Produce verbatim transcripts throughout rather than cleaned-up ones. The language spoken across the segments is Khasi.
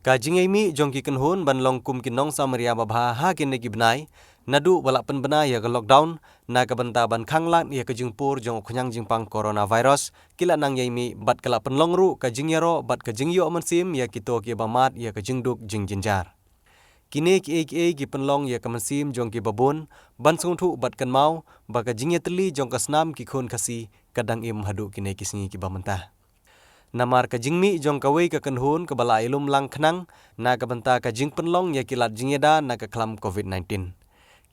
Ka jingïaimih jong ki kynhun ban long kum ki nongsamaria babha ha kine ki bnai, naduh ba la pynbna ïa ka lockdown, na ka bynta ban khang lad ïa ka jingpur jong u khñiang jingpang coronavirus, ki la nang ïaimih bad ka la pynlong ruh ka jingïaroh bad ka jingïoh mynsiem ïa kito kiba mad ïa ka jingduk jingjynjar. Kine kiei kiei ki pynlong ïa ka mynsiem jong kiba bun ban sngewthuh bad kynmaw ba ka jingïatylli jong ka snam ki khun Khasi ka dang im haduh kine ki sngi kiba mynta. Namar ka jingmih jong kawei ka kynhun kaba la ïalum lang khnang na ka bynta ka jingpynlong ïa ki lad jingïada na ka khlam covid nineteen.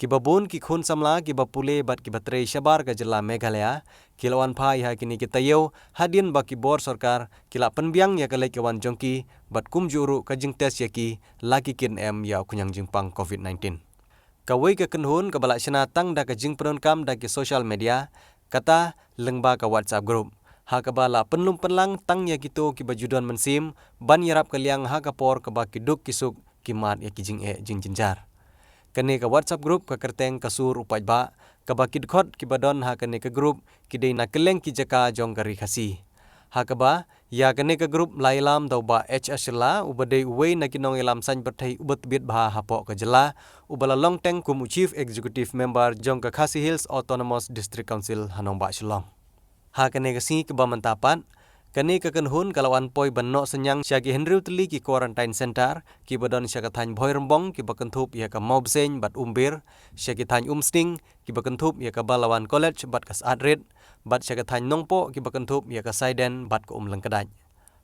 Kiba bun ki khun samla kiba pule bad kiba trei shabar ka jylla Meghalaya ki la wan phai ha kine ki taïew hadien ba ki bor sorkar ki la pynbiang ïa ka leit ka wan jong ki bad kumjuh ruh ka jingtest ïa ki la ki kit em ïa u khñiang jingpang covid nineteen. Kawei ka kynhun kaba la shna tang da ka jingpyndonkam da ki social media, kata lyngba ka WhatsApp group, ha kaba la pynlum pynlang tang ïa kito kiba ju don mynsiem ban ïarap ka liang ha ka por kaba ki duk ki suk ki mad ïa ki jingeh jingjynjar. Kane ka WhatsApp group ka kyrteng Ka Sur U Paidbah, kaba ki dkhot kiba don ha kane ka group ki dei na kylleng ki jaka jong ka ri Khasi. Ha kaba ïa kane ka group la ïalam da u Bah H Shylla, uba dei uwei na ki nongïalam saiñ pyrthei uba tbit bha hapoh ka jylla, uba la long teng kum u Chief Executive Member jong ka Khasi Hills Autonomous District Council ha nongbah Shillong. Ha kane ka sngi kaba mynta pat, kane ka kynhun ka la wan poi ban noh synñiang sha ki hynriew tylli ki quarantine center kiba don sha ka thaiñ Bhoirymbong kiba kynthup ïa ka Mawbseiñ bad Umbir, sha ki thaiñ Umsning kiba kynthup ïa ka Balawan College bad ka Syed Rit, bad sha ka thaiñ Nongpoh kiba kynthup ïa ka Saiden bad ka Umlyngkdait.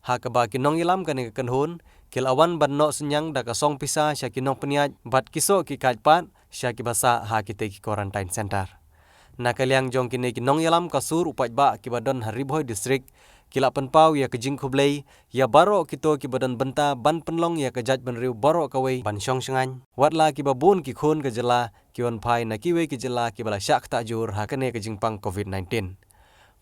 Ha kaba ki nongïalam kane ka kynhun ki la wan ban noh synñiang da ka song pisa sha ki nongpynïaid bad ki soh ki kait pat sha kiba sah ha kitei ki quarantine center. Na ka liang jong kine ki nongïalam Ka Sur U Paidbah kiba don ha Ri Bhoi District, ki la pynpaw ïa ka jingkhublei ïa baroh kito kiba don bynta ban pynlong ïa ka jaitbynriew baroh kawei ban shong shngaiñ, wat la kiba bun ki khun ka jylla ki wan phai na kiwei ki jylla kiba la shah ktah jur ha kane ka jingpang covid nineteen.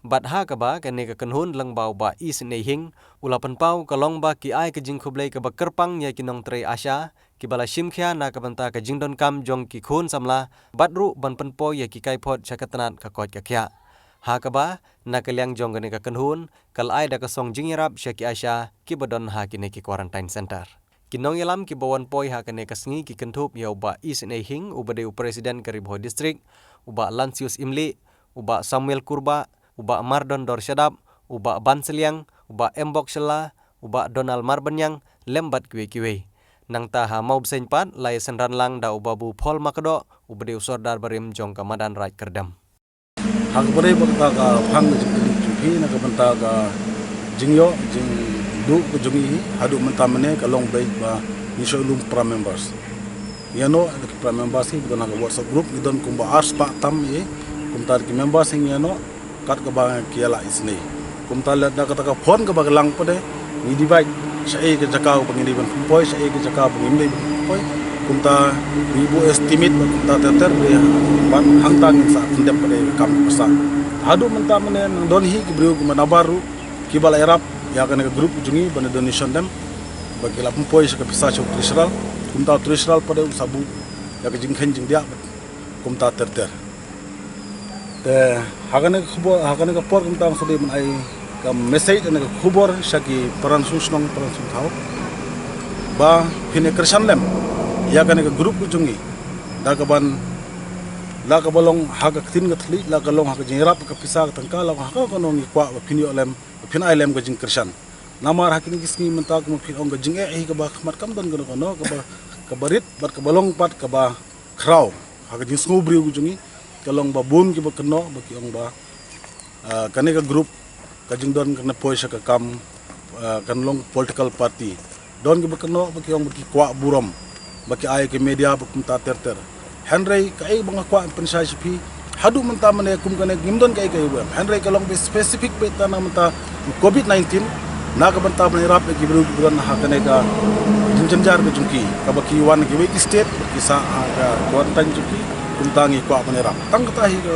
Bad ha kaba kane ka kynhun lyngba u Bah Isynei Hing u la pynpaw ka long ba ki ai ka jingkhublei kaba kyrpang ïa ki nongtrei ASHA kiba la shim khia na ka bynta ka jingdonkam jong ki khun samla bad ruh ban pynpoi ïa ki kaiphod sha ka tnat ka koit ka khiah. Ha kaba na ka liang jong kane ka kynhun ka la ai da ka song jingïarap sha ki ASHA kiba don ha kine ki quarantine center. Ki nongïalam kiba wan poi ha kane ka sngi ki kynthup ïa u Bah Isynei Hing uba dei u President ka Ri Bhoi District, u Bah Lansius Imli, u Bah Samuel Kurbah, u Bah Mardon Dor Shadap, u Bah Ban Sliang, u Bah Embok Shylla, u Bah Donald Marbaniang, lem bad kiwei kiwei. Nangta ha Mawbseiñ pat la ïasynran lang da u Babu Paul Makdoh, uba dei u Sordar barim jong ka madan Raid Kyrdem. Ha kaba dei ba kata ka phang ka jingkylli jong phi na ka bynta ka jingïoh jingduh ka jong ngi haduh mynta mynne ka long beit ba ngi shu lum para members. Ïa no ki para members hi ba don ha ka WhatsApp group ngi don kumba arspah tam hi kumta ki members hi ïa no kat kaba ki ïa la isynei. Kumta lada kata ka phone kaba ka lang pat de ngi divide sha ei ka jaka ba ngi dei ban pynpoi sha ei ka jaka ba ngi dei ban pynpoi. Kumta ngi buh estimate ba kumta ter ter ba hangta ngin sa pyndep pat de kam pisa. Haduh mynta mynne nang don hi ki briew ki manabar ruh kiba la ïarap ïa kane ka group jong ngi ban donation dem ba ki la pynpoi sha ka pisa sha u treasurer. Kumta u treasurer pat de u sa buh ïa ka jingkheiñ jingdiah kumta ter ter. Te ha kane ka khubor ha kane ka por kumta ngi sa dei ban ai ka message ne ka khubor sha ki para shnong para thaw ba phin ïa kyrshan lem ïa kane ka group ka jong ngi da kaban la kaba long ha ka ktien ka thylliej la ka long ha ka jingïarap ka pisa ka tyngka la ha ka kano ngi kwah ba phin ïoh lem ba phin ai lem ka jingkyrshan. Namar ha kine ki sngi mynta kumba phin ong ka jingeh hi kaba khmat kam don kano kano kaba kaba rit bad kaba long pat kaba khraw ha ka jingsngew briew ka jong ngi ka long ba bun kiba kynnoh ba ki ong ba ah, kane ka group ka jingdon kan poi sha ka kam ah, kan long political party don kiba kynnoh ba ki ong ba ki kwah burom ba ki ai ka media ba kumta ter ter. Hynrei kaei ba nga kwah pynshai sha phi haduh mynta mynne kum kane ngim don kaei kaei ba hynrei ka long ba specific ba ita na mynta covid nineteen na ka bynta ban ïarap ïa ki briew kiba don ha kane ka jingjynjar ka jong ki kaba ki wan kiwei ki state ba ki sah ha ka quarantine jong ki kumta ngi kwah ban ïarap tang kata hi ka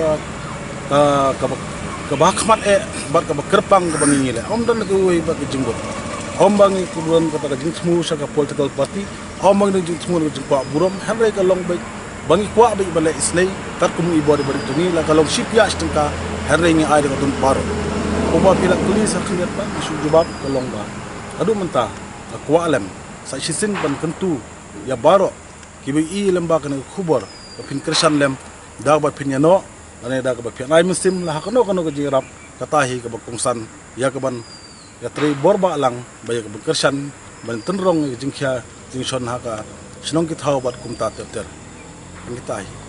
ka kaba kaba khmat eh bad kaba kyrpang kaba ngi ngi leh. Ym don kiwei bad ka jingbud ym ba ngi kudon kata ka jingthmu sha ka political party ym ba ngi jingthmu ka jingkwah burom hynrei ka long ba ba ngi kwah ba ba leh isynei kat kum i bor i barit jong ngi la ka long shi piah shi tyngka hynrei ngi ai da ka don baroh. Kumba phi la kylli sa khyndiat ba ngi shu jubab ka long ba haduh mynta ka kwah lem Sa shisien ban kyntu ïa baroh kiba ïohi lem ba kane ka khubor ba phin kyrshan lem da kaba phin ïanoh lane da kaba phin ai mynsiem la ha kano kano ka jingïarap, kata hi kaba kongsan ïa kaban ïatrei bor bha lang ba ïa kaban kyrshan ban tynrong ïa ka jingkhia jingshon ha ka shnong ki thaw bad kumta ter ter. Kita hi.